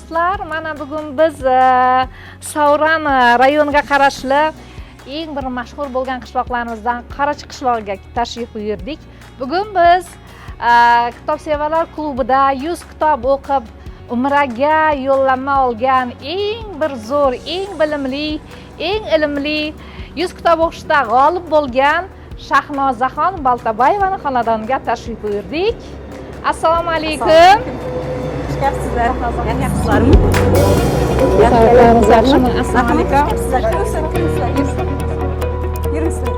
Do'stlar, mana bugun biz Sovran rayoniga qarashli eng bir mashhur bo'lgan qishloqlarimizdan Qarachi qishlog'iga tashrif buyurdik. Bugun biz Kitobsevarlar klubida 100 kitob o'qib Umraga yo'llanma olgan eng bir zo'r, eng bilimli, eng ilmli 100 kitob o'qishda g'olib bo'lgan Shahnozaxon Boltaboyevani xonadoniga tashrif buyurdik. Assalomu alaykum. Xush kelibsizlar. Yaxshilarmi? Yaxshimi? Assalomu alaykum. Kiringizlar, kiringizlar. Yuringizlar.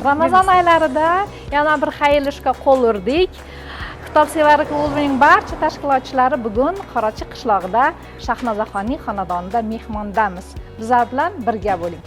Ramazon oylarida yana bir xayrli ishga qo'l urdik. Kitobsevar klubining barcha tashkilotchilari bugun Qorachi qishlog'ida Shahnozaxonning xonadonida mehmondamiz. Bizlar bilan birga bo'ling.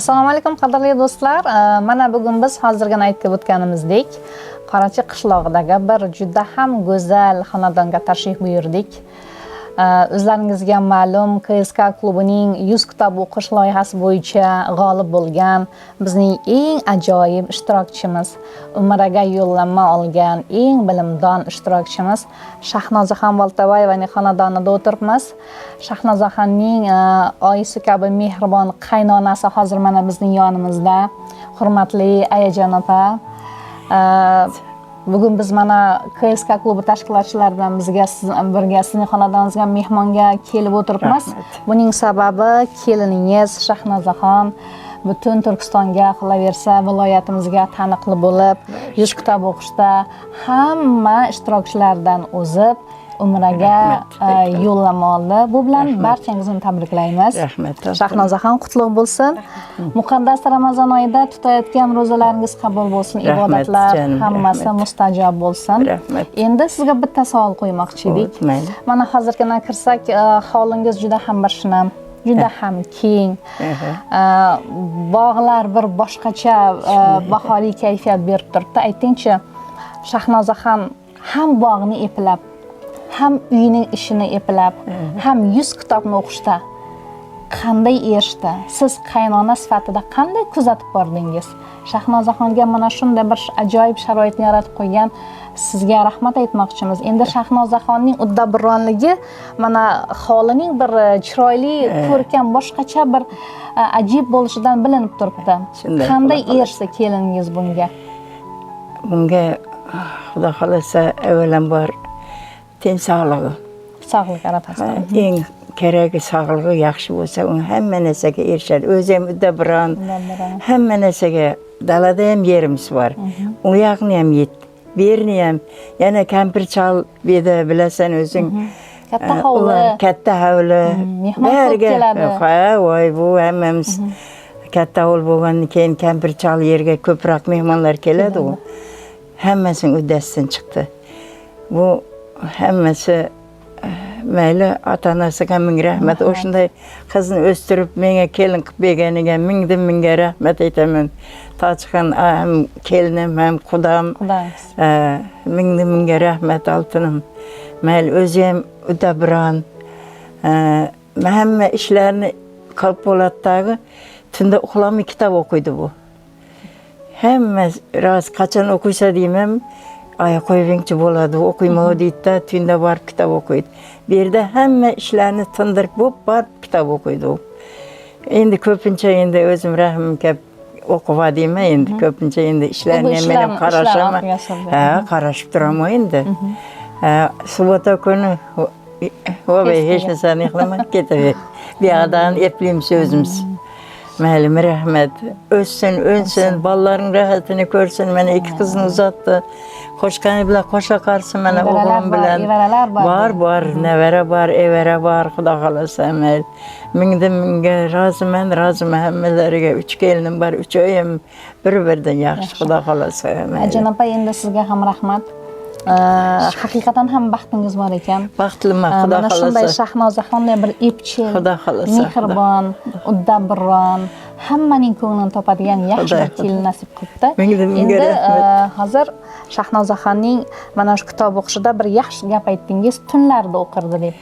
Assalomu alaykum qadrli do'stlar. Mana bugun biz hozirgina aytib o'tganimizdek Qorachi qishlog'idagi bir juda ham go'zal xonadonga tashrif buyurdik. O'zlaringizga ma'lum, KSK klubining 100 kitob o'qish loyihasi bo'yicha g'olib bo'lgan bizning eng ajoyib ishtirokchimiz, Umraga yo'llanma olgan eng bilimdon ishtirokchimiz Shahnozaxon Boltaboyevaning xonadonida o'tiribmiz. Shahnozaxonning oyisi kabi mehribon qaynonasi hozir mana bizning yonimizda, hurmatli ayajon opa. Bugun biz mana KSK klubi tashkilotchilari bilan bizga birga sizning xonadoningizga mehmonga kelib o'tiribmiz. Buning sababi keliningiz Shahnozaxon butun Turkistonga, qolaversa viloyatimizga taniqli bo'lib, 100 kitob o'qishda hamma ishtirokchilardan o'zib Umraga yo'llanma oldi. Bu bilan barchangizni tabriklaymiz. Rahmat. Shahnozaxon qutlug' bo'lsin. Muqaddas Ramazon oyida tutayotgan ro'zalaringiz qabul bo'lsin, ibodatlar hammasi mustajob bo'lsin. Rahmat. Endi sizga bitta savol qo'ymoqchi edik. Mana hozirgina kirsak, hovlingiz juda ham bir shinam, juda ham keng. Bog'lar bir boshqacha bahoriy kayfiyat berib turibdi. Aytingchi, Shahnozaxon ham bog'ni eplab, ham uyning ishini eplab, ham 100 kitobni o'qishda qanday erishdi? Siz qaynona sifatida qanday kuzatib bordingiz? Shahnozaxonga mana shunday bir ajoyib sharoitni yaratib qo'ygan sizga rahmat aytmoqchimiz. Endi Shahnozaxonning uddaburonligi mana hovlining bir chiroyli, ko'rkam, boshqacha bir ajib bo'lishidan bilinib turibdi. Qanday erishdi keliningiz bunga? Bunga Xudo xolasa avvalambor ten sog'lig'i. Sog'lik arafasida. Eng keragi sog'lig'i yaxshi bo'lsa, u hamma narsaga erishadi. O'zi ham uddaburon, hamma narsaga. Dalada ham yerimiz bor. U yoqni ham yetdi, bu yerni ham. Yana kampir chol bu yerda bilasan o'zing. Katta hovli. Katta hovli. Mehmon ko'p keladi. Ha, voy bu hammamiz katta hovli bo'lgandan keyin kampir chol yerga ko'proq mehmonlar keladi u. Hammasining uddasidan chiqdi. Bu hammasi mayli ota-onasiga ming rahmat. O'shunday qizni o'stirib menga kelin qilib berganiga mingdan mingga rahmat aytaman. Tojixon ham kelinim ham qudam. Mingdan mingga rahmat oltinim. Mayli o'zi ham uddaburon. Hamma ishlarni qilib bo'ladidagi tunda uxlamay kitob o'qiydi bu. Hamma rost qachon o'qiysa deyman, ay qo'yingchi bo'ladi, o'qiyman deydi-da, tunda borib kitob o'qiydi. Bu yerda hamma ishlarni tindirib bo'lib borib kitob o'qiydi u. Endi ko'pincha endi o'zim rahmim kelib o'qib deyman, endi ko'pincha endi ishlarni ham men ham qarashaman. Ha, qarashib turaman endi. Subota kuni voy hech narsani qilmay ketaver. Bu yoqdan eplaymiz o'zimiz. Mayli, rahmat. O'ssin, o'nsin, bolalaring rohatini ko'rsin. Mana ikki qizini uzatdi. Qo'shqani bilan qo'sha qarsin mana o'g'lim bilan. Evaralar bor. Bor, bor, nevara bor, evara bor, Xudo xolasa mayli. Mingdan mingga roziman, roziman hammalariga. 3 kelinim bor, 3 oyim bir-biridan yaxshi, Xudo xolasa mayli. Ayajon opa, endi sizga ham rahmat. Haqiqatan ham baxtingiz bor ekan. Baxtliman, Xudo Mana shunday xohlasa. Shahnozaxonday bir epchil, Xudo xohlasa, mehribon, uddaburon, hammaning ko'nglini topadigan yaxshi Xudo, bir kelin nasib qilibdi. Mingdan mingga Endi rahmat. Hozir Shahnozaxonning mana shu kitob o'qishida bir yaxshi gap aytdingiz, tunlarda o'qirdi deb.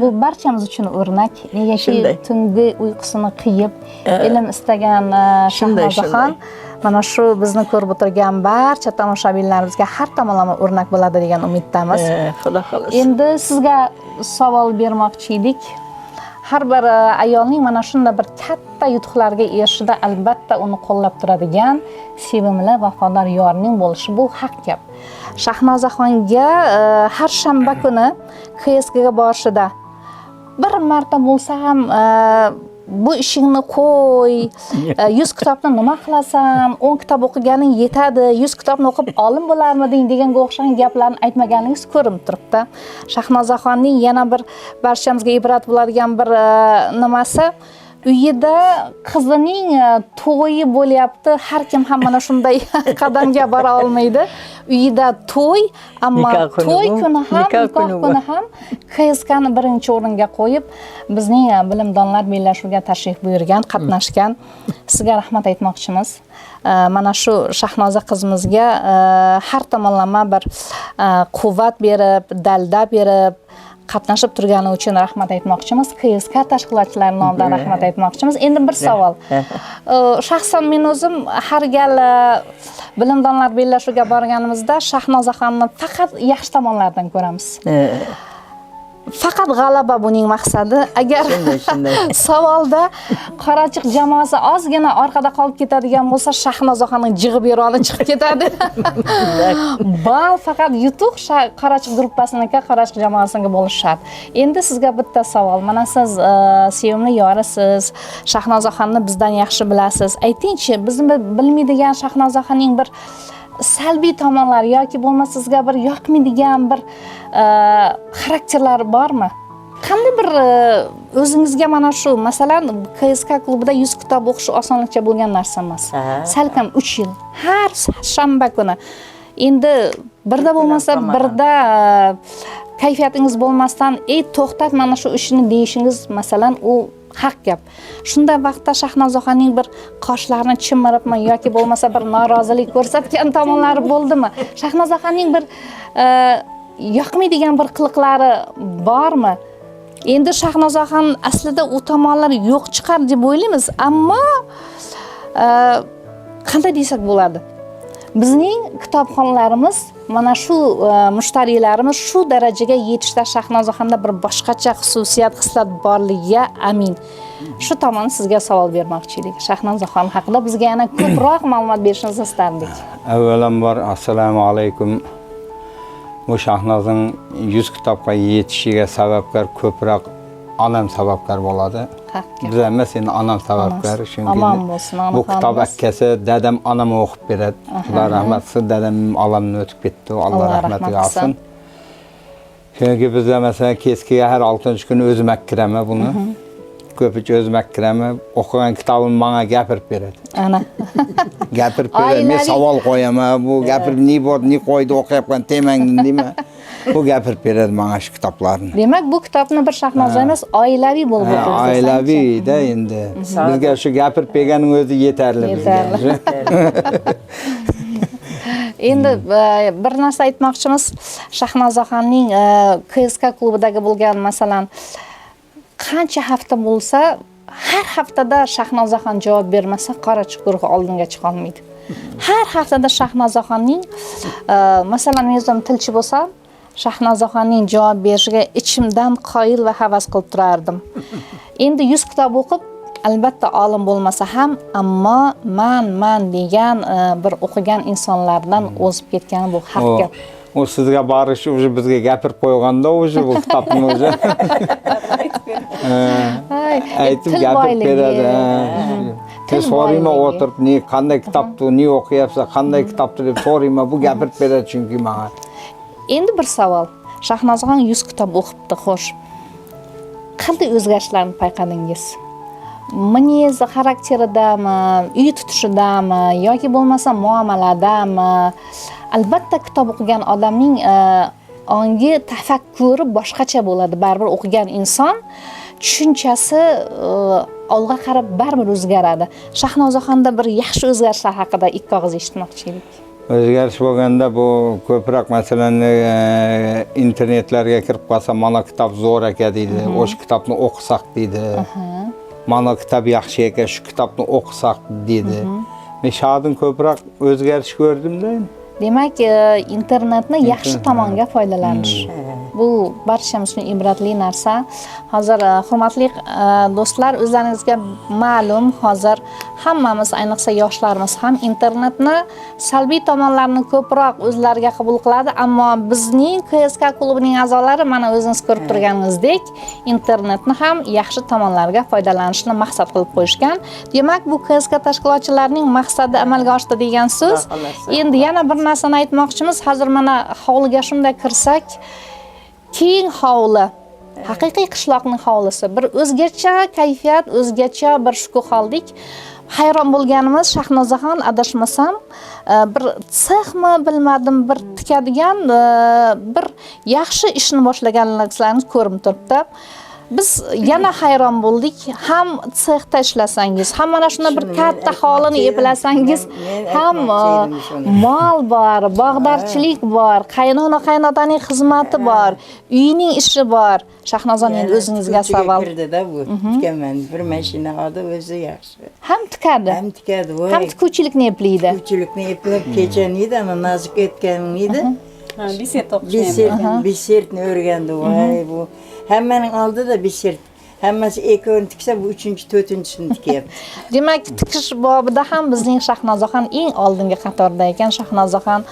Bu barchamiz uchun o'rnak. Negaki Shunday. tungi uyqusini qiyib, ilm istagan Shunday, Shahnozaxon mana shu bizni ko'rib o'tirgan barcha tomoshabinlarimizga har tomonlama o'rnak bo'ladi degan umiddamiz. Xudo xohlasa. Endi sizga savol bermoqchi edik. Har bir ayolning mana shunday bir katta yutuqlarga erishishida albatta uni qo'llab turadigan sevimli, vafodor yorning bo'lishi bu haq gap. Shahnozaxonga har shanba kuni KSKga borishida bir marta bo'lsa ham bu ishingni qo'y, 100 kitobni nima qilasan, 10 kitob o'qiganing yetadi, 100 kitobni o'qib olim bo'larmiding deganga o'xshagan gaplarni aytmaganingiz ko'rinib turibdi. Shahnozaxonning yana bir barchamizga ibrat bo'ladigan bir nimasi, uyida qizining to'yi bo'lyapti. Har kim ham mana shunday qadamga bora olmaydi. Uyida to'y, ammo Nikoh kuni to'y bu. kuni ham, Nikoh nikoh kuni bu. kuni ham KSKni birinchi o'ringa qo'yib, bizning bilimdonlar bellashuviga tashrif buyurgan, qatnashgan. Sizga rahmat aytmoqchimiz. Mana shu Shahnoza qizimizga har tomonlama bir quvvat berib, dalda berib, qatnashib turgani uchun rahmat aytmoqchimiz. KSK tashkilotchilari nomidan rahmat aytmoqchimiz. Endi bir savol. Shaxsan men o'zim har gal bilimdonlar bellashuviga borganimizda Shahnozaxonni faqat yaxshi tomonlaridan ko'ramiz. Faqat g'alaba buning maqsadi. Agar Shunday, shunday. savolda Qorachiq jamoasi ozgina orqada qolib ketadigan bo'lsa, Shahnozaxonning jig'i beroni chiqib ketadi. Bal faqat yutuq Qorachiq gruppasiniki, Qorachiq jamoasiniki bo'lishi shart. Endi sizga bitta savol. Mana siz sevimli yorisiz, Shahnozaxonni bizdan yaxshi bilasiz. Aytingchi, bizni bilmaydigan Shahnozaxonning bir salbiy tomonlari yoki bo'lmasa sizga bir yoqmaydigan bir xarakterlari bormi? Qanday bir o'zingizga mana shu, masalan, KSK klubida 100 kitob o'qish osonlikcha bo'lgan narsa emas. Salkam 3 yil, har shanba kuni. Endi birda bo'lmasa, birda kayfiyatingiz bo'lmasdan, ey to'xtat mana shu ishni deyishingiz, masalan, u haq gap. Shunday vaqtda Shahnozaxonning bir qoshlarini chimiribmi yoki bo'lmasa bir norozilik ko'rsatgan tomonlari bo'ldimi? Shahnozaxonning bir yoqmaydigan bir qiliqlari bormi? Endi Shahnozaxon aslida u tomonlar yo'q chiqar deb o'ylaymiz, ammo qanday desak bo'ladi? Bizning kitobxonlarimiz, mana shu mushtariylarimiz shu darajaga yetishda Shahnozaxonda bir boshqacha xususiyat, xislat borligiga amin. Shu tomonni sizga savol bermoqchi edik. Shahnozaxon haqida bizga yana ko'proq ma'lumot berishingizni istardik. Avvalambor assalomu alaykum. Bu Shahnozning 100 kitobga yetishiga sababkor ko'proq onam sababkor bo'ladi. Haq gap. Biz emas, endi onam sababkor. Onasi. Chunki Omon bo'lsin, bu kitob onaxonimiz. akkasi dadam onam o'qib beradi. Xudo rahmat qilsin, dadam olamdan o'tib ketdi. Alloh Alloh rahmatiga rahmat qilsin. olsin. Chunki bizda masalan keskiga har 6 kuni o'zim akkiraman buni. Ko'pincha o'zim akkiraman. O'qigan kitobimni menga gapirib beradi. Ana. Gapirib beradi. Men savol qo'yaman. Bu gapirib ne bor, ne qo'ydi o'qiyapgan temangni deyman. Bu gapirib beradi menga shu kitoblarni. Demak, bu kitobni bir Shahnoza emas, oilaviy bo'lib Ha, o'qiysiz. oilaviy-da endi. Bizga shu gapirib berganing o'zi yetarli bizga. Yetarli. Endi bir narsa aytmoqchimiz. Shahnozaxonning KSK klubidagi bo'lgan, masalan, qancha hafta bo'lsa, har haftada Shahnozaxon javob bermasa, Qorachiq guruhi oldinga chiqa olmaydi. Har haftada Shahnozaxonning, masalan, men o'zim tilchi bo'lsam, Shahnozaxonning javob berishiga ichimdan qoyil va havas qilib turardim. Endi 100 kitob o'qib, albatta olim bo'lmasa ham, ammo man degan bir o'qigan insonlardan o'zib ketgani bu haq gap. U sizga borishi уже bizga gapirib qo'yganda уже bu kitobni o'zi Ay, aytib til gapirib boyligi. beradi. Til Men so'rayman boyligi. o'tirib, ne qanday kitobni, ne o'qiyapsan, qanday kitobni deb so'rayman, bu gapirib beradi chunki menga. Endi bir savol. Shahnozaxon 100 kitob o'qibdi, xo'sh. Qanday o'zgarishlarni payqadingiz? Minez xarakteridami, uy tutishidami yoki bo'lmasa muomaladami? Albatta kitob o'qigan odamning ongi, tafakkuri boshqacha bo'ladi. Baribir o'qigan inson tushunchasi olg'a qarab baribir o'zgaradi. Shahnozaxonda bir yaxshi o'zgarishlar haqida ikki og'iz eshitmoqchi edik. O'zgarish bo'lganda bu ko'proq, masalan, internetlarga kirib qolsa, mana kitob zo'r aka deydi, o'sha kitobni o'qisak deydi. Mana kitob yaxshi ekan, shu kitobni o'qisak deydi. Men shodin ko'proq o'zgarish ko'rdimda endi. Demak, internetni yaxshi tomonga foydalanish. Bu barchamiz uchun ibratli narsa. Hozir, hurmatli do'stlar, o'zlaringizga ma'lum, hozir hammamiz, ayniqsa yoshlarimiz ham internetni salbiy tomonlarini ko'proq o'zlariga qabul qiladi, ammo bizning KSK klubining a'zolari, mana o'zingiz ko'rib turganingizdek, internetni ham yaxshi tomonlarga foydalanishni maqsad qilib qo'yishgan. Demak, bu KSK tashkilotchilarining maqsadi amalga oshdi degan so'z. Endi yana bir narsani aytmoqchimiz. Hozir mana hovliga shunday kirsak, keng hovli, haqiqiy qishloqning hovlisi, bir o'zgacha kayfiyat, o'zgacha bir shukuh oldik. Hayron bo'lganimiz, Shahnozaxon, adashmasam, bir sexmi, bilmadim, bir tikadigan bir yaxshi ishni boshlaganliklaringiz ko'rinib turibdi. Biz yana hayron bo'ldik. Ham sexda ishlasangiz, ham mana shunday bir Shuni men katta hovlini aytmoqchi edim. eplasangiz, Men ham aytmoqchi edim shuni. mol bor, bog'darchilik bor, qaynona qaynotaning xizmati bor, uyning ishi bor. Shahnozon, endi Yana o'zingizga tikuvchiga savol. Kirdida bu tikaman. Bir mashina oldi, o'zi yaxshi. Ham tikadi, Ham tikadi, voy. ham tikuvchilikni eplaydi. Tikuvchilikni eplab kecha neydi, ana Nozik aytgan neydi? Ha, biser to'qishni. Biser, biserni o'rgandi, voy bu. Hammaning oldida biser. Hammasi ikkovini tiksa, bu uchinchi, to'rtinchisini tikyapti. Demak, tikish bobida ham bizning Shahnozaxon eng oldingi qatorda ekan. Shahnozaxon,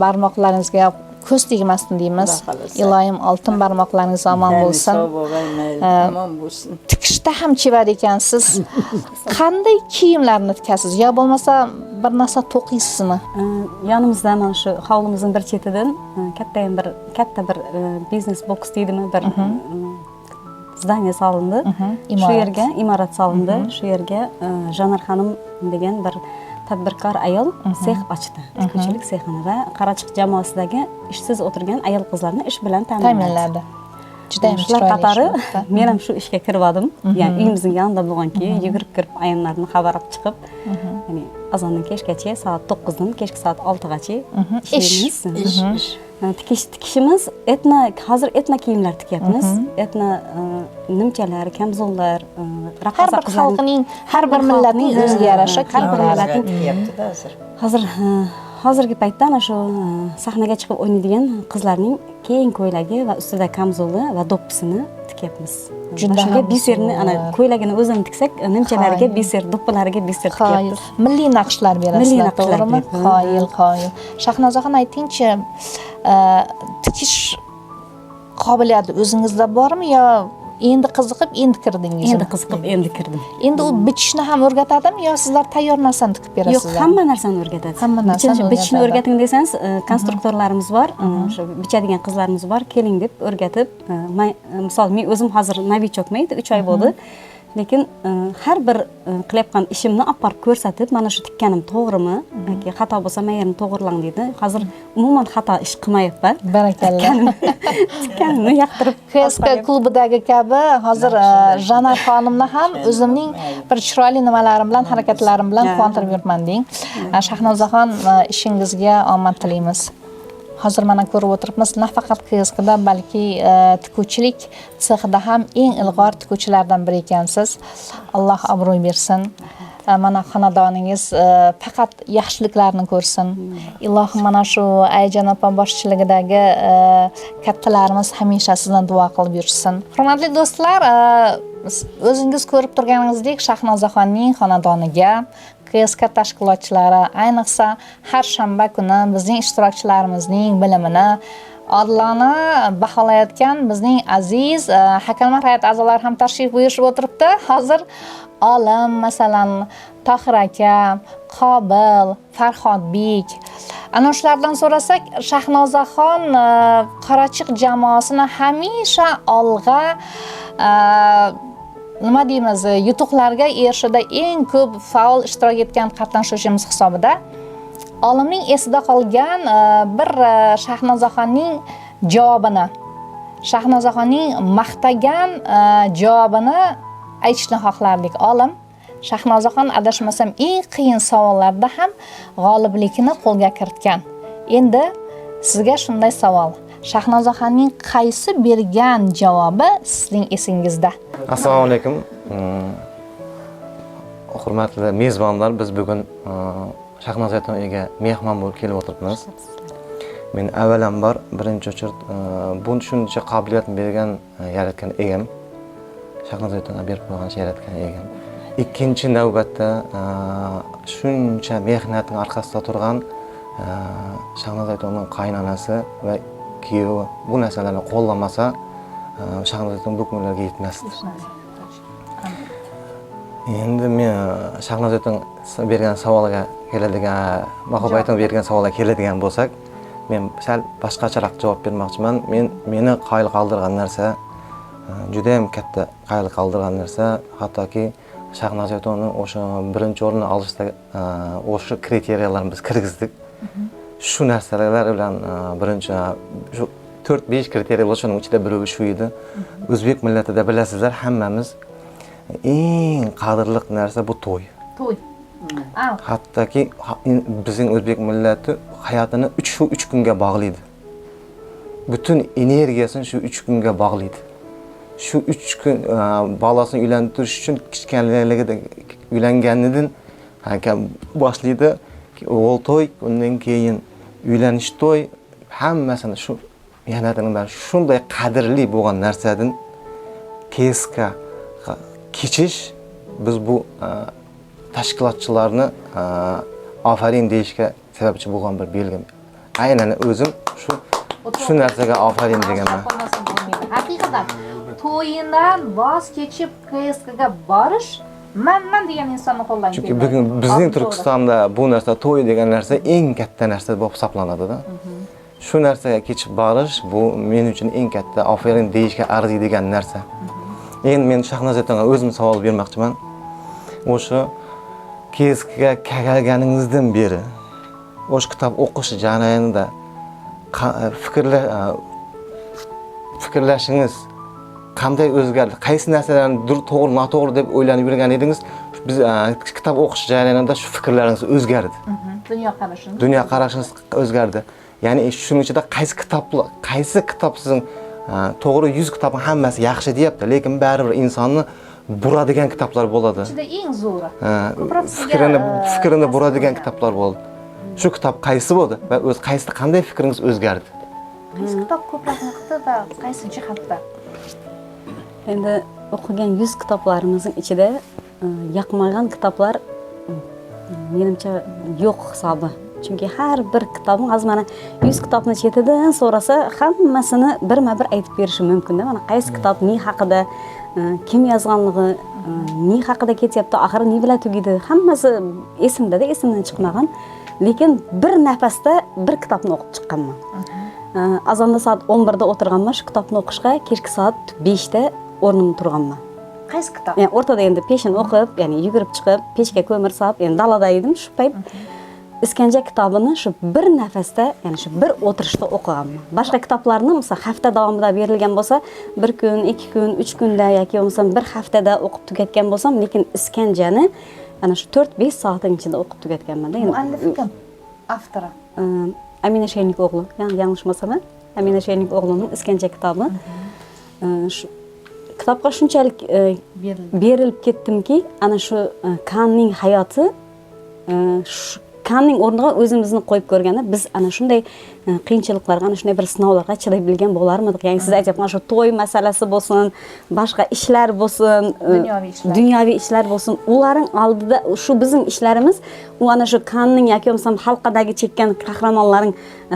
barmoqlaringizga ko'z tegmasin deymiz. Xudo xohlasa. Iloyim oltin barmoqlaringiz omon bo'lsin. Sog' bo'lg'ay, mayli, omon bo'lsin. Tikishda ham chevar ekansiz. Qanday kiyimlarni tikasiz yo bo'lmasa bir narsa to'qiysizmi? Yonimizda mana shu hovlimizning bir chetidan katta bir katta bir biznes boks deydimi, bir здание solindi. Shu Imorat. yerga imorat solindi. Shu yerga Janar xonim degan bir tadbirkor ayol sex ochdi. Tikuvchilik sexini va Qarachiq jamoasidagi ishsiz o'tirgan ayol qizlarni ish bilan ta'minladi. Ta'minladi. Judayam Shular chiroyli ish qatori bo'libdi. Men ham shu ishga kirib oldim. Ya'ni uyimizning yonida bo'lganki, yugurib kirib, ayamlarni xabar olib chiqib, ya'ni azondan kechgacha, soat 9dan kechki soat 6gacha Ish. ishlaymiz. Ish, ish. Tikish tikishimiz etno, hozir etno kiyimlar tikyapmiz. Etno nimchalar, kamzullar, Har raqqosa bir qizlarning xalqning, har bir millatning o'ziga yarasha har bir kiyimlari. millatning Tikyapti-da hozir. Hozir hozirgi paytda ana shu sahnaga chiqib o'ynaydigan qizlarning keng ko'ylagi va ustida kamzuli va do'ppisini tikyapmiz. Juda Va shunga ham biserni ana zo'r. ko'ylagini o'zini tiksak, nimchalariga Qoyil. Biser, do'ppilariga biser Qoyil. tikyapmiz. Milliy naqshlar berasizlar, Milliy naqshlar to'g'rimi? beryapmiz. Qoyil, qoyil. Shahnozaxon, aytingchi, tikish qobiliyati o'zingizda bormi yo endi qiziqib endi kirdingizmi? Endi qiziqib endi kirdim. Endi u bichishni ham o'rgatadimi yo sizlar tayyor narsani tikib Yo'q, berasizlar? hamma narsani o'rgatadi. Hamma narsani Bichishni o'rgatadi. o'rgating desangiz, konstruktorlarimiz bor, o'sha bichadigan qizlarimiz bor, keling deb o'rgatib, misol men o'zim hozir новичок man, 3 oy bo'ldi. Lekin har bir qilayotgan ishimni olib borib ko'rsatib, mana shu tikkanim to'g'rimi yoki xato bo'lsa, mana yerini to'g'irlang deydi. Hozir umuman xato ish qilmayapman. Barakalla. Tikkanimni yoqtirib KSK klubidagi kabi hozir Janar xonimni ham o'zimning bir chiroyli nimalarim bilan, harakatlarim bilan quvontirib yuribman deng. Shahnozaxon, ishingizga omad tilaymiz. Hozir mana ko'rib o'tiribmiz, nafaqat KSKda, balki tikuvchilik sexida ham eng ilg'or tikuvchilardan biri ekansiz. Alloh obro' bersin. Mana xonadoningiz faqat yaxshiliklarni ko'rsin. Ilohim mana shu Ayajon opa boshchiligidagi kattalarimiz hamisha sizdan duo qilib yurishsin. Hurmatli do'stlar, o'zingiz ko'rib turganingizdek, Shahnozaxonning xonadoniga KSK tashkilotchilari, ayniqsa har shanba kuni bizning ishtirokchilarimizning bilimini odilona baholayotgan bizning aziz hakamlar hay'ati a'zolari ham tashrif buyurishib o'tiribdi. Hozir olim, masalan, Tohir aka, Qobil, Farhodbek, ana shulardan so'rasak, Shahnozaxon Qorachiq jamoasini hamisha olg'a nima deymiz, yutuqlarga erishishda eng ko'p faol ishtirok etgan qatnashuvchimiz hisobida olimning esida qolgan bir Shahnozaxonning javobini, Shahnozaxonning maqtagan javobini aytishni xohlardik. Olim, Shahnozaxon adashmasam eng qiyin savollarda ham g'oliblikni qo'lga kiritgan. Endi sizga shunday savol. Shahnozaxonning qaysi bergan javobi sizning esingizda? Assalomu alaykum. Hurmatli mezbonlar, biz bugun Shahnoza uyiga mehmon bo'lib kelib o'tiribmiz. Men avvalambor birinchi очередь bu shuncha qobiliyatni bergan yaratgan egam, Shahnoza berib qo'ygan yaratgan egam. Ikkinchi navbatda shuncha mehnatning orqasida turgan Shahnoza qaynonasi va kuyovi bu narsalarni qo'llamasa, Shahnoza bu kunlarga yetmasdi. Endi men Shahnoza bergan savolga keladigan, Mahbuba aytib bergan savolga keladigan bo'lsak, men sal boshqacharoq javob bermoqchiman. Meni qoyil qoldirgan narsa, juda ham katta qoyil qoldirgan narsa, hattoki Shahnoza o'sha birinchi o'rinni olishda o'sha kriteriyalarni biz kirgizdik. Shu narsalar bilan birinchi shu 4-5 kriteriya bo'lsa, shuning ichida biri shu edi. O'zbek millatida bilasizlar, hammamiz eng qadrli narsa bu to'y. To'y. Hattoki bizning o'zbek millati hayotini shu 3 kunga bog'laydi. Butun energiyasini shu 3 kunga bog'laydi. Shu 3 kun bolasini uylantirish uchun kichkinaligida uylanganidan boshlaydi. O'g'il to'y, undan keyin uylanish to'y, hammasini shu mehnatining bari shunday qadrli bo'lgan narsadan keska kechish, biz bu tashkilotchilarni ofarin deyishga sababchi bo'lgan bir belgi. Aynan o'zim shu narsaga ofarin deganman. Haqiqatan to'yidan voz kechib KSKga borish manman degan insonni qo'ldan Chunki keladi. bugun bizning Turkistonda bu narsa, to'y degan narsa eng katta narsa bo'lib hisoblanadi-da. Shu narsaga kechib borish bu men uchun eng katta ofarin deyishga arziydigan narsa. Endi men Shahnoza otaga o'zim savol bermoqchiman. O'sha KSKga kelganingizdan beri o'sha kitob o'qish jarayonida fikrlashingiz qanday o'zgardi? Qaysi narsalarni to'g'ri, noto'g'ri deb o'ylanib yurgan edingiz? Biz kitob o'qish jarayonida shu fikrlaringiz o'zgardi. Dunyo qarashingiz. Dunyo qarashingiz o'zgardi. Ya'ni shuning ichida qaysi kitob sizning to'g'ri 100 kitobning hammasi yaxshi deyapti, lekin baribir insonni buradigan kitoblar bo'ladi. Ichida eng zo'ri. Ko'proq sizga, Fikrini ta'sir buradigan qilgan. kitoblar bo'ldi. Shu kitob qaysi bo'ldi va o'z qaysi qanday fikringiz o'zgardi? Qaysi kitob ko'proq yoqdi va qaysi jihatda? Endi o'qigan 100 kitoblarimizning ichida yoqmagan kitoblar menimcha yo'q hisobi. Chunki har bir kitobni hozir mana 100 kitobni chetidan so'rasa, hammasini birma-bir aytib berishim mumkin-da. Mana qaysi kitob ne haqida, kim yozganligi, ne haqida ketyapti, oxiri ne bilan tugaydi, hammasi esimda-da, esimdan chiqmagan. Lekin bir nafasda bir kitobni o'qib chiqqanman. Azonda soat 11da o'tirganman shu kitobni o'qishga, kechki soat 5da o'rnimda turganman. Qaysi kitob? Ya'ni o'rtada endi peshin o'qib, ya'ni yugurib chiqib, pechga ko'mir solib, endi dalada edim shu payt. Iskanja kitobini shu bir nafasda, ya'ni shu bir o'tirishda o'qiganman. Boshqa kitoblarni misol hafta davomida berilgan bo'lsa, bir kun, 2 kun, 3 kunda yoki bo'lmasam bir haftada o'qib tugatgan bo'lsam, lekin Iskanjani ana shu 4-5 soatning ichida o'qib tugatganman-da. Endi Muallifi kim? Avtori. Amina Shernik o'g'li, ya'ni yanglishmasam, Amina Shernik o'g'lining Iskanja kitobi. Shu kitobga shunchalik berilib ketdimki, ana shu Kanning hayoti, shu Kanning o'rniga o'zimizni qo'yib ko'rganda biz ana shunday qiyinchiliklarga, ana shunday bir sinovlarga chiday bilgan bo'larmidik. Ya'ni siz aytyapgan shu to'y masalasi bo'lsin, boshqa ishlar bo'lsin, Dunyoviy ishlar. dunyoviy ishlar bo'lsin, ularning oldida shu bizning ishlarimiz u ana shu Kanning yoki bo'lmasam halqadagi chekkan qahramonlarning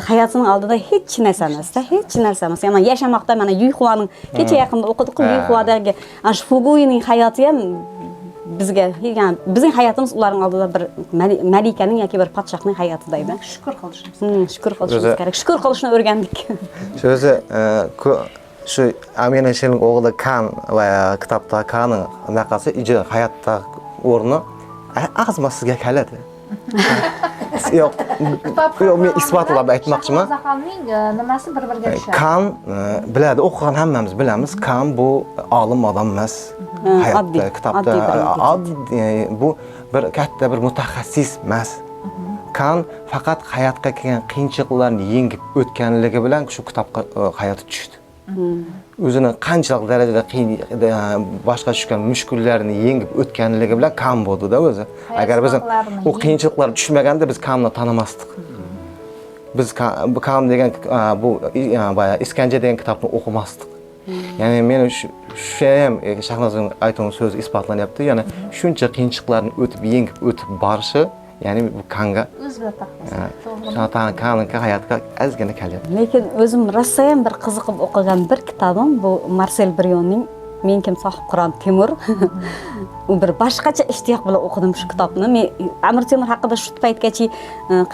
hayotining oldida hech narsa emas-da, hech narsa emas. Ya'ni yashamoqda mana Yuxuaning kecha yaqinda o'qidik-ku, Yuxuadagi ana shu Fuguining hayoti ham bizga, ya'ni bizning hayotimiz ularning oldida bir malikaning yoki bir podshohning hayotidaydi. Shukr qilishimiz. Shukr qilishimiz kerak. Shukr qilishni o'rgandik. Shu o'zi Shu Amina Sherning o'g'li Kan va kitobda Kanning anaqasi ijro hayotda o'rni ozma sizga keladi. Yo'q, yo'q, men isbotlab aytmoqchiman. Shahnozaxonning nimasi bir biriga tushadi? Kan biladi, o'qigan hammamiz bilamiz. Kan bu olim odam emas. Hayotda, oddiy, kitobda oddiy bir yigit. Oddiy, bu bir katta bir mutaxassis emas. Kan faqat hayotga kelgan qiyinchiliklarni yengib o'tganligi bilan shu kitobga hayoti tushdi. O'zini qanchalik darajada qiyin boshqa tushgan mushkullarni yengib o'tganligi bilan Kan bo'ldi-da o'zi. Hayot Agar biz sinoqlarini u qiyinchiliklar tushmaganda biz Kanni tanimasdik. Biz bu Kan degan bu boya Iskanja degan kitobni o'qimasdik. Ya'ni men shu ham Shahnozaning aytgan so'zi isbotlanyapti. Ya'ni shuncha qiyinchiliklarni o'tib, yengib o'tib borishi, ya'ni bu Kanga O'z bilan taqqoslab, to'g'rimi? Kanga hayotga ozgina kelyapti. Lekin o'zim rosayam bir qiziqib o'qigan bir kitobim bu Marsel Brionning Men kim sohibqiron Temur. U bir boshqacha ishtiyoq bilan o'qidim shu kitobni. Men Amir Temur haqida shu paytgacha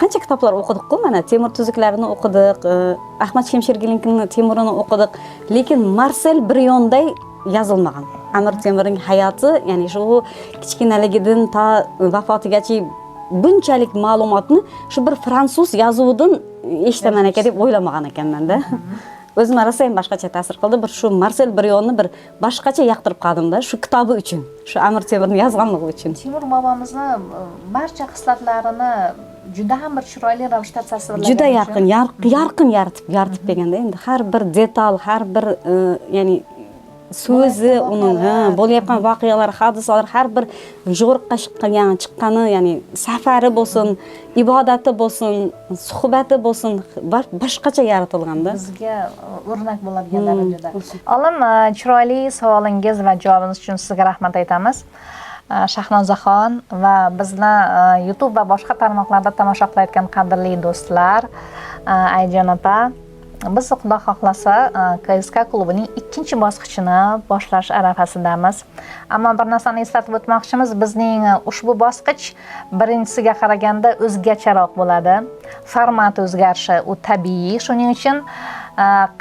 qancha kitoblar o'qidik-ku, mana Temur tuzuklarini o'qidik, Ahmad Shemshirgilinkini Temurini o'qidik, lekin Marsel Brionday yozilmagan. Amir Temurning hayoti, ya'ni shu kichkinaligidan to vafotigacha bunchalik ma'lumotni shu bir fransuz yozuvidan eshitaman ekan deb o'ylamagan ekanman-da. O'zimga rosa ham boshqacha ta'sir qildi. Bir shu Marsel Brionni bir boshqacha yoqtirib qoldim-da, shu kitobi uchun, shu Amir Temurni yozganligi uchun. Temur bobomizni barcha xislatlarini juda ham bir chiroyli ravishda tasvirlagan. Juda uchun. Yorqin, yorqin yaritib berganda, endi har bir detal, har bir ya'ni so'zi uning, ha, bo'layotgan voqealar, hodisalar, har bir jo'riqqa chiqqani, ya'ni safari bo'lsin, ibodati bo'lsin, suhbati bo'lsin, boshqacha yaratilganda. Bizga o'rnak bo'ladigan darajada. Olim, chiroyli savolingiz va javobingiz uchun sizga rahmat aytamiz. Shahnozaxon va bizni YouTube va boshqa tarmoqlarda tomosha qilayotgan qadrli do'stlar, Ayjon opa, biz Xudo xohlasa, KSK klubining ikkinchi bosqichini boshlash arafasidamiz. Ammo bir narsani eslatib o'tmoqchimiz, bizning ushbu bosqich birinchisiga qaraganda o'zgacharoq bo'ladi. Format o'zgarishi u tabiiy, shuning uchun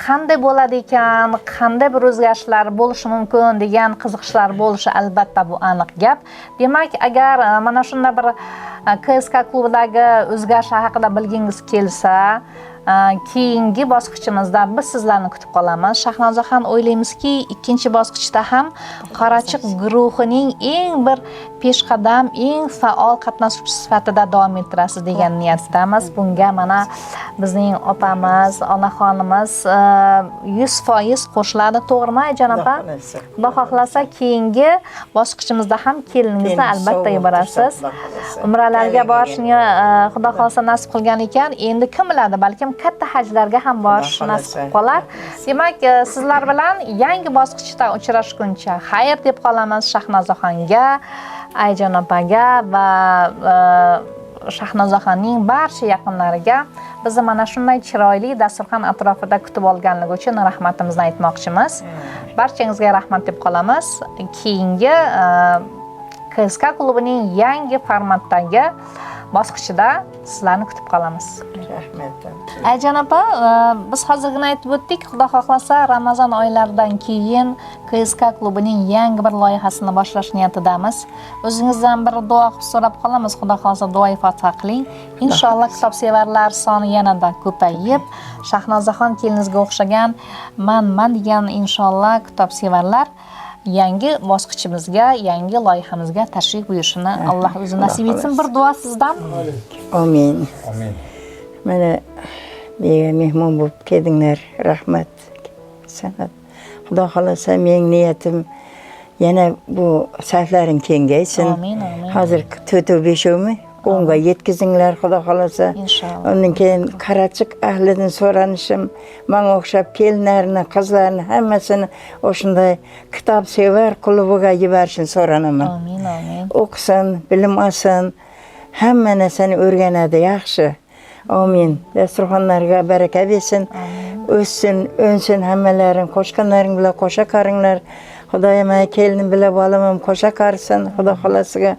qanday bo'ladi ekan, qanday bir o'zgarishlar bo'lishi mumkin degan qiziqishlar bo'lishi albatta bu aniq gap. Demak, agar mana shunda bir KSK klubidagi o'zgarishlar haqida bilgingiz kelsa, keyingi bosqichimizda biz sizlarni kutib qolamiz. Shahnozaxon, o'ylaymizki, ikkinchi bosqichda ham Qorachiq guruhining eng bir peshqadam, eng faol qatnashuvchisi sifatida davom ettirasiz degan niyatdamiz. Bunga mana bizning opamiz, onaxonimiz 100% qo'shiladi, to'g'rimi Ayjon opa? Xudo xohlasa. Xudo xohlasa keyingi bosqichimizda ham keliningizni Kelin albatta sog' yuborasiz. o'tirsa, Xudo xohlasa. Umralarga Kelin borishni Xudo xohlasa nasib qilgan ekan. Endi kim biladi, balkim katta hajlarga ham borish Xudo nasib xohlasa. qilib qolar. Demak, sizlar bilan yangi bosqichda uchrashguncha xayr deb qolamiz Shahnozaxonga, Ayjon opaga va Shahnozaxonning barcha yaqinlariga bizni mana shunday chiroyli dasturxon atrofida kutib olganligi uchun rahmatimizni aytmoqchimiz. Barchangizga rahmat deb qolamiz. Keyingi KSK klubining yangi formatdagi bosqichida sizlarni kutib qolamiz. Rahmat. Ayjon opa, biz hozirgina aytib o'tdik, Xudo xohlasa Ramazon oylaridan keyin KSK klubining yangi bir loyihasini boshlash niyatidamiz. O'zingizdan bir duo qilib so'rab qolamiz, Xudo xohlasa duoyi fotiha qiling. Inshaalloh kitobsevarlar soni yanada ko'payib, Shahnozaxon keliningizga o'xshagan man degan inshaalloh kitobsevarlar yangi bosqichimizga, yangi loyihamizga tashrif buyurishini Alloh o'zi nasib etsin. Bir duo sizdan. Amin. Amin. Mana menga mehmon bo'lib keldinglar. Rahmat. Sanat. Xudo xohlasa mening niyatim yana bu saflaring kengaysin. Amin, amin. Hozir to'rtov beshovmi? 10ga yetkazinglar Xudo xohlasa. Inshaalloh. Undan keyin Qarachiq ahlidan so'ranishim, menga o'xshab kelinlarni, qizlarni hammasini o'shunday kitob sevar klubiga yuborishini so'ranaman. Amin, amin. O'qisin, bilim olsin, hamma narsani o'rganadi, yaxshi. Amin. Dasturxonlarga baraka bersin. O'ssin, o'nsin hammalaring, qo'shqanlaring bilan qo'sha qaringlar. Xudoyim, mana kelinim bilan bolam ham qo'sha qarisin, Xudo xolasiga.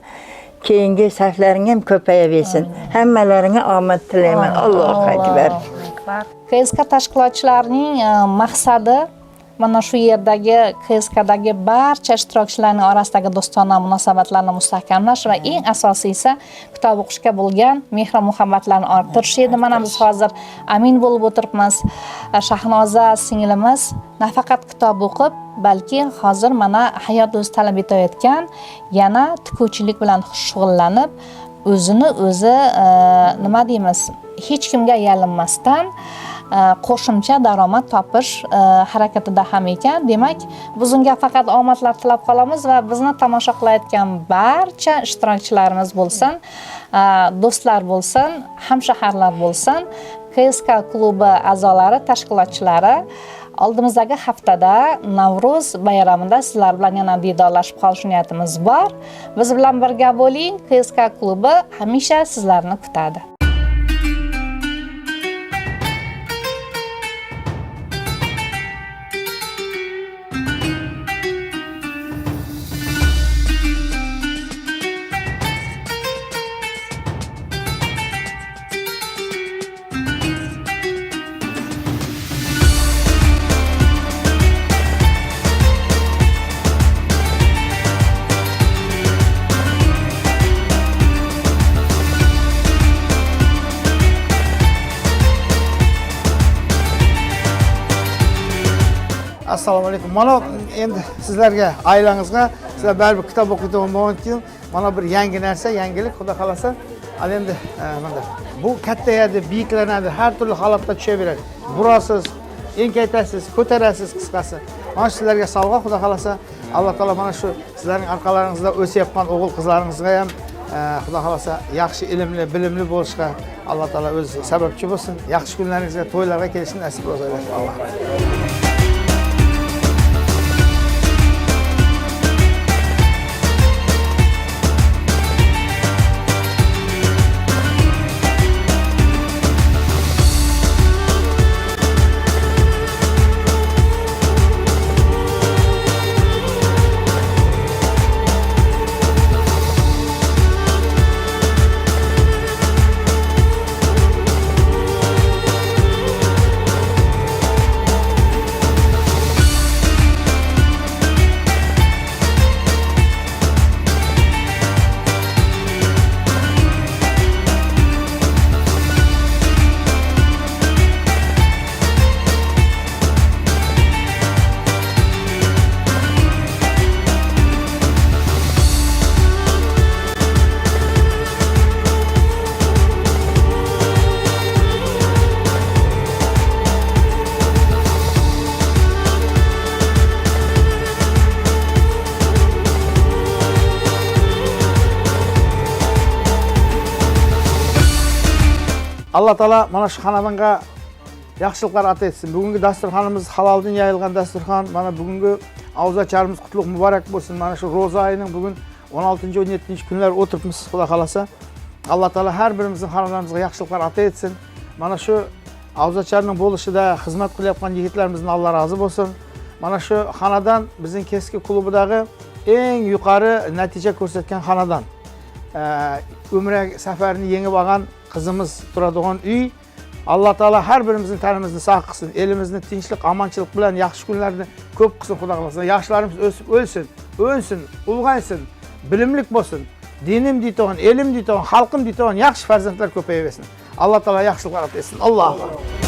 Keyingi saflaring ham ko'payaversin. Hammalaringga omad tilayman. Allohu akbar. Allohu akbar. KSK tashkilotchilarining maqsadi Mana shu yerdagi KSKdagi barcha ishtirokchilarning orasidagi do'stona munosabatlarni mustahkamlash va eng asosiysi kitob o'qishga bo'lgan mehr muhabbatlarni orttirish edi. Mana biz hozir amin bo'lib o'tiribmiz. Shahnoza singlimiz nafaqat kitob o'qib, balki hozir mana hayot o'zi talab etayotgan yana tikuvchilik bilan shug'ullanib, o'zini o'zi nima deymiz, hech kimga yalinmasdan qo'shimcha daromad topish harakatida ham ekan. Demak, biz unga faqat omadlar tilab qolamiz va bizni tomosha qilayotgan barcha ishtirokchilarimiz bo'lsin, do'stlar bo'lsin, hamshaharlar bo'lsin, KSK klubi a'zolari, tashkilotchilari oldimizdagi haftada Navro'z bayramida sizlar bilan yana diydorlashib qolish niyatimiz bor. Biz bilan birga bo'ling, KSK klubi hamisha sizlarni kutadi. Assalomu alaykum. Mana endi sizlarga, oilangizga, sizlar baribir kitob o'qiydigan bo'lgandan keyin mana bir yangi narsa, yangilik, xudo xolasa. Al endi mana bu kattayadi, biyiklanadi, har turli holatga tushaveradi. Burasiz, enkaytasiz, ko'tarasiz, qisqasi. Mana shu sizlarga sovg'a, xudo xolasa. Alloh taolo mana shu sizlarning orqalaringizda o'sayotgan o'g'il qizlaringizga ham xudo xolasa yaxshi ilmli, bilimli bo'lishga Alloh taolo o'zi sababchi bo'lsin. Yaxshi kunlaringizga, to'ylarga kelishni nasib qilsin Alloh. Alloh taolo mana shu xonadonga yaxshiliklar ato etsin. Bugungi dasturxonimiz haloldan yayilgan dasturxon. Mana bugungi og'zocharimiz qutlug' muborak bo'lsin. Mana shu ro'za oyining bugun 16-17 kunlar o'tiribmiz, xudo xolasa. Alloh taolo har birimizning xonadonimizga yaxshiliklar ato etsin. Mana shu og'zocharning bo'lishida xizmat qilayotgan yigitlarimizdan Alloh rozi bo'lsin. Mana shu xonadon bizning Keski klubidagi eng yuqori natija ko'rsatgan xonadon. Umra safarini yengib olgan qizimiz turadigan uy. Alloh taolo har birimizning tanimizni sog' qilsin, elimizni tinchlik, omonchilik bilan yaxshi kunlarni ko'p qilsin, xudo xohlasa. Yoshlarimiz o'sib o'lsin, o'nsin, ulg'aysin, bilimlik bo'lsin. Dinim deydigan, elim deydigan, xalqim deydigan yaxshi farzandlar ko'payaversin. Alloh taolo yaxshiliklar ato etsin. Allohu akbar.